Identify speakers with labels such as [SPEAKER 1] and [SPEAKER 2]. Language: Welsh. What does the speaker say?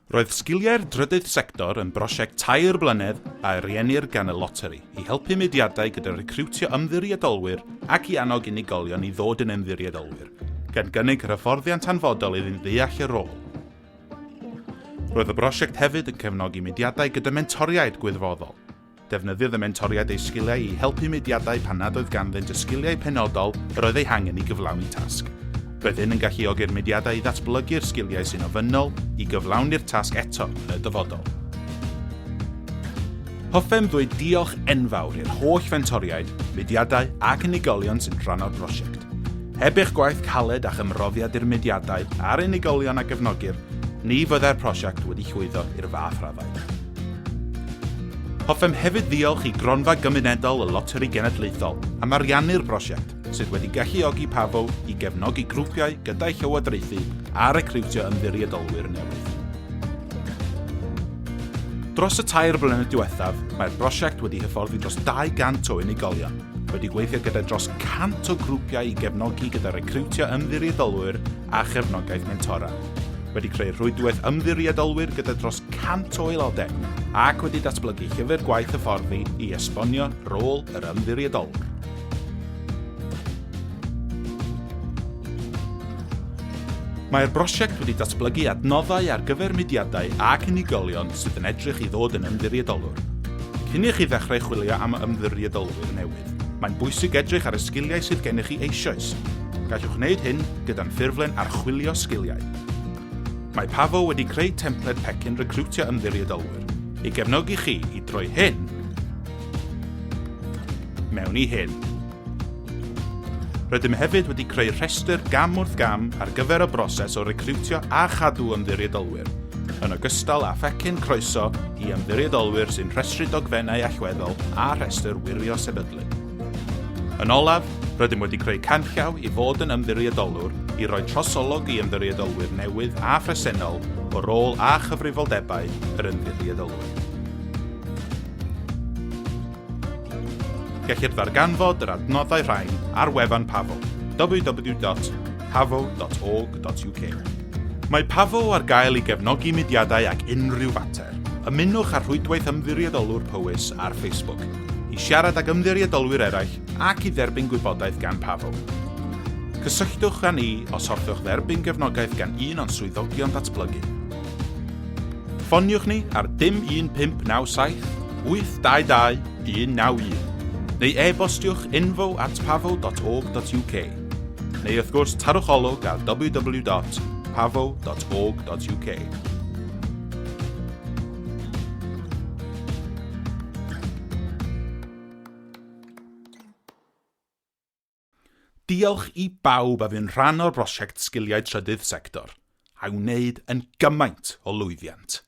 [SPEAKER 1] Roedd Sgiliau'r Drydydd Sector yn brosiect tair blynedd a ariennir gan y Loteri i helpu mudiadau gyda recriwtio ymddiriedolwyr ac i annog unigolion i ddod yn ymddiriedolwyr, gan gynnig yr hyfforddiant hanfodol iddynt ddeall y rôl. Roedd y brosiect hefyd yn cefnogi mudiadau gyda mentoriaid gwirfoddol. Defnyddiodd y mentoriaid eu sgiliau i helpu mudiadau pan nad oedd ganddynt y sgiliau penodol yr oedd eu hangen i gyflawni tasg. Roedd hyn yn galluogi'r mudiadau i ddatblygu'r sgiliau sy'n ofynnol i gyflawni'r tasg eto yn y dyfodol. Hoffem ddweud diolch enfawr i'r holl fentoriaid, mudiadau ac unigolion sy'n rhan o'r brosiect. Heb eich gwaith caled a'ch ymroddiad i'r mudiadau a'r unigolion a gefnogir, ni fyddai'r prosiect wedi llwyddo i'r fath raddau. Hoffem hefyd ddiolch i Gronfa Gymunedol y Loteri Genedlaethol am ariannu'r prosiect, sydd wedi galluogi Pavo i gefnogi grwpiau gyda'i llywodraethu a recriwtio ymddiriedolwyr newydd. Dros y tair blynedd diwethaf, mae'r brosiect wedi hyfforddi dros 200 o unigolion, wedi gweithio gyda dros 100 o grwpiau i gefnogi gyda recriwtio ymddiriedolwyr a chefnogaeth mentora. wedi creu rhwydwaith ymddiriedolwyr gyda dros 100 o aelodau ac wedi datblygu llyfr gwaith hyfforddi i esbonio rôl yr ymddiriedolwr. Mae'r brosiect wedi datblygu adnoddau ar gyfer mudiadau ac unigolion sydd yn edrych i ddod yn ymddiriedolwr. Cyn i chi ddechrau chwilio am ymddiriedolwyr newydd, mae'n bwysig edrych ar y sgiliau sydd gennych chi eisoes. Gallwch wneud hyn gyda'n ffurflen archwilio sgiliau. Mae Pavo wedi creu templed pecyn recriwtio ymddiriedolwyr i gefnogi chi i droi hyn mewn i hyn. Rydym hefyd wedi creu rhestr gam wrth gam ar gyfer y broses o recriwtio a chadw ymddiriedolwyr, yn ogystal â phecyn croeso i ymddiriedolwyr sy'n rhestru dogfennau allweddol a rhestr wirio sefydlu. Yn olaf, rydym wedi creu canllaw i fod yn ymddiriedolwr i roi trosolwg i ymddiriedolwyr newydd a phresennol o rôl a chyfrifoldebau yr ymddiriedolwyr. Gellir ddarganfod yr adnoddau rhain ar wefan Pavo, www.pavo.org.uk. Mae Pavo ar gael i gefnogi mudiadau ag unrhyw fater. Ymunwch â Rhwydwaith Ymddiriedolwr Powys ar Facebook. i siarad ag ymddiriedolwyr eraill ac i dderbyn gwybodaeth gan Pavo. Cysylltwch â ni os hoffech dderbyn gefnogaeth gan un o'n swyddogion datblygu. Ffoniwch ni ar dim 1597 822 191 neu e-bostiwch info at pavo.org.uk neu wrth gwrs tarwch olwg ar www.pavo.org.uk. Diolch i bawb a fu'n rhan o'r brosiect Sgiliau Trydydd Sector, a'i wneud yn gymaint o lwyddiant.